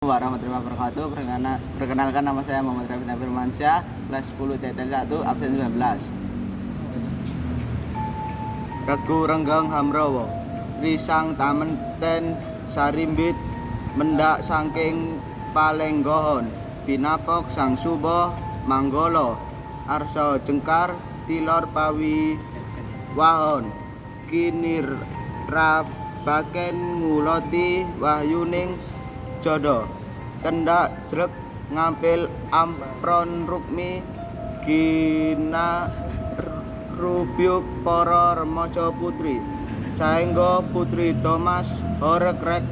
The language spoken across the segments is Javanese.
Warahmatullahi wabarakatuh. Perkenalkan, nama saya Muhammad Rafi Firmansyah, kelas 10 TTL 1, absen 19. Regu Renggeng Hamrawa. Risang tamenten sarimbit mendak saking palenggohon. Binapok sang suba manggala arsa jengkar tilor pawiwahon. Kinirabaken nguloti wahyuning jada. Tendak jreg ngampil ampron rukmi ginarubyug para remaja putri. Saengga putri Domas horeg rek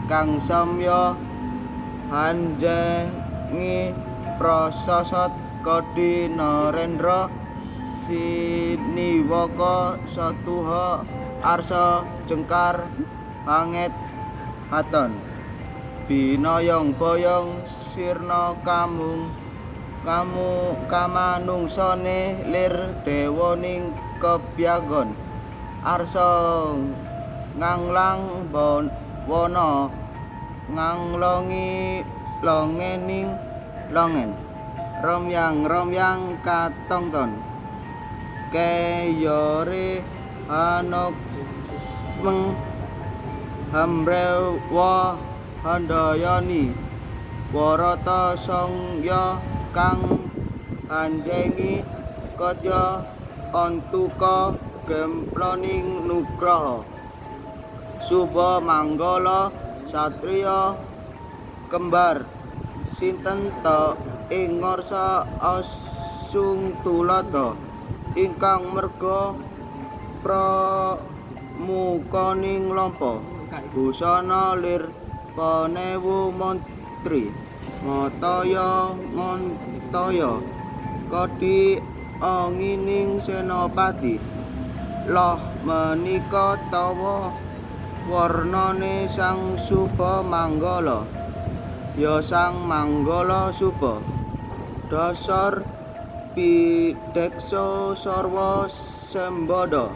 kang samya hanjengi prasosot kodi narendra siniwaka satuha arsa jengkar hanget haton. Binoyong boyong sirna kamung kamu kamanungsane lir dewaning kebyagon arsa nganglang wana nganglongi longening longen romyang romyang katongton keyore hanokmeng hamrewa handayani warata sangya kang anjengi kadya antuka gemploning nugraha suba manggala satriya kembar sinten ta ing ngarsa asung tuladha ingkang merga pramukaning lampa busana lir panewu mantri mataya ngantaya kadi angining senopati loh menika tawa warnane sang suba manggala ya sang manggala suba dasar pideksa sarwa sembada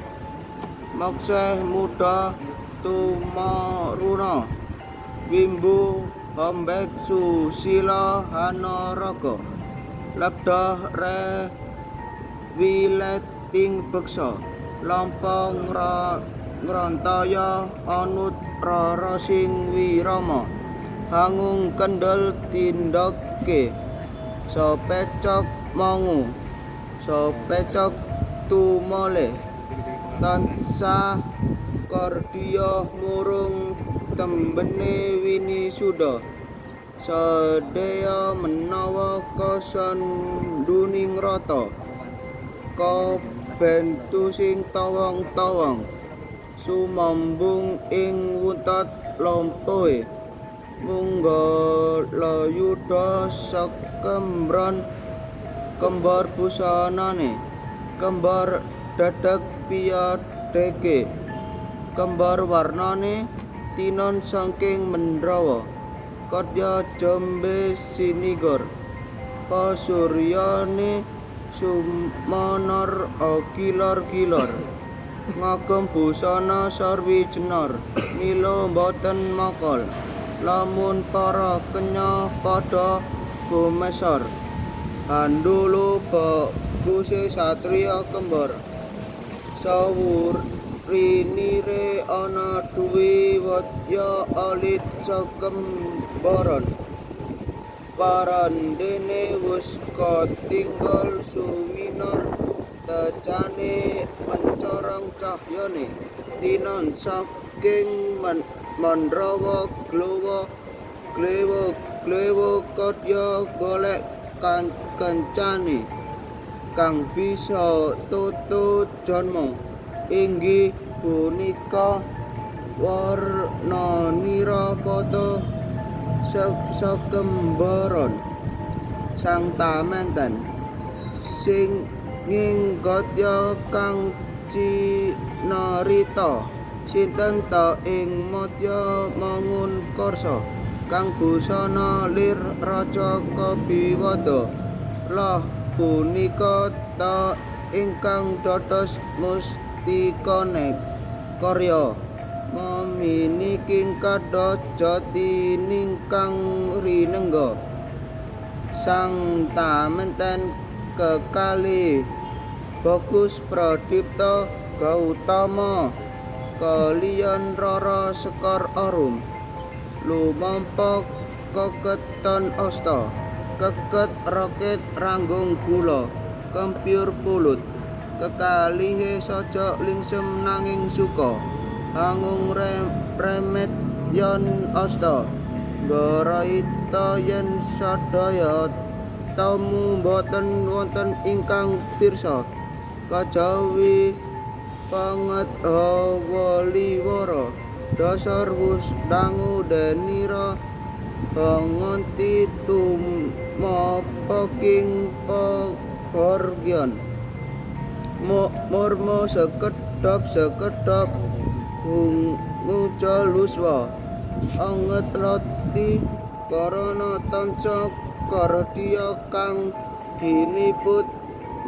mokseh muda tumaruna wimbu hombek susila hanaraga lebdah re wileting beksa lampa ngrantaya anut rara sing wirama hangung kendel tindake sopecok mongu sopecok tumole tansah kardya murung tembene winisuda sadeya menawa kasanduning rata kabentusing tawang-tawang sumambung ing wutat lompohe munggalayudha sakembran kembar busanane kembar dedeg piyadege kembar warnane tinon saking Mendrawa kadya jembe sinigor pasuryane sumanor gilor-gilor ngagem busana sarwi jenar mila boten mokol lamun para kenya padha gumesor handulu baguse satriya kembar sawurinire ana duwi wadya alit sakembaran parandene wus katinggal suminor tecane mencorong cahyane tinon saking Mandrawa glowa glewa glewa kadya golek kencane kang bisa toto janma inggih punika warnanira pata sakembaran sang tamenten sing nginggodya kang cinarita sinten ta ing madya mangun karsa kang busana lir raja kabiwada lah punika ta ingkang dados mustikane karya Mominiking kada jatiningkang rinengga sang tamenten kekalih Bagus Pradipta Gautama kaliyan Rara Sekar Arum lumampa keketon asta keket rokit ranggung gula kempyur pulut kekalihe sajak lingsem nanging suka hangung remet yon asta ngaraita yen sadaya tamu boten wonten ingkang pirsa kajawi panget hawaliwara dasar wus dangu denira nganti tumapaking pagorgyan murma sekedhap sekedhap ngucal luswa anget roti karana tanca kardya kang giniput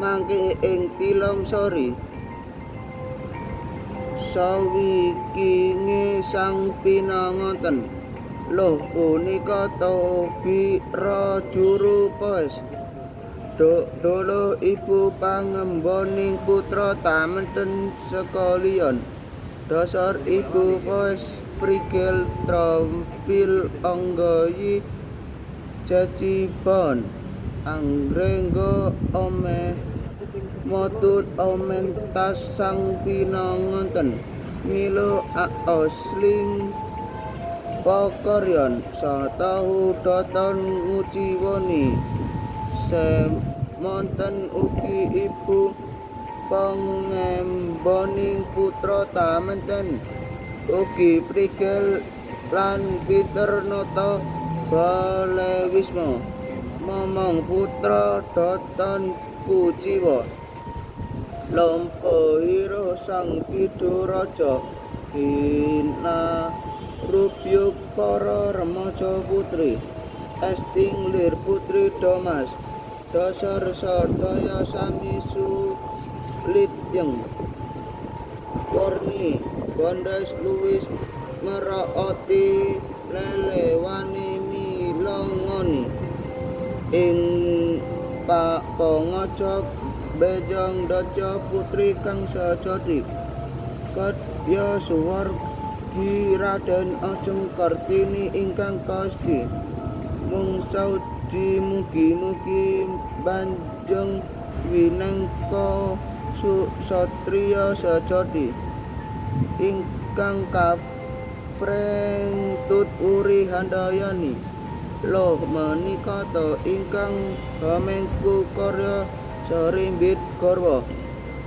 mangke ing tilem sori sawikinge sang pinanganten loh punika tobi rajuru poes dolo ibu pangemboning putra tamenten sekalian dasar ibu poes prigel trampil anggayi cecibon angrengga omeh motut omentas sang pinanganten mila aosling pakaryan satahu daton nguciwani semonten ugi ibu pangemboning putra tamenten ugi prigel lan pinter nata balewisma momong putra datan kuciwa lampa ira sang Kiduraja ginarubyug para remaja putri esting lir putri Domas dasar sadaya sami sulityeng warni gondes luwis meraoti lelewani milongoni ing pangaca bejong daca putri kang sejati kadya suwargi Raden Ajeng Kartini ingkang kasti mung sauji mugi-mugi banjeng winengka satriya sejati ingkang kapreng tut uri handayani. Loh menika ta ingkang hamengku karya sarimbit garwa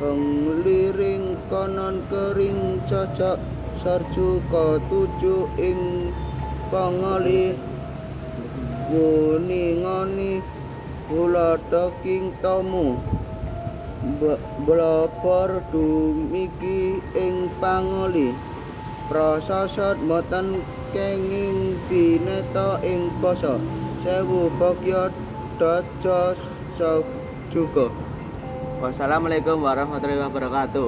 hengliring konon kering cacak sarju katuju ing pangali nguningoni huladhaking tamu blabor dumigi ing pangali prasasat boten kenging pineta ing basa sewu bagya daja juga. Wassalamualaikum warahmatullahi wabarakatuh.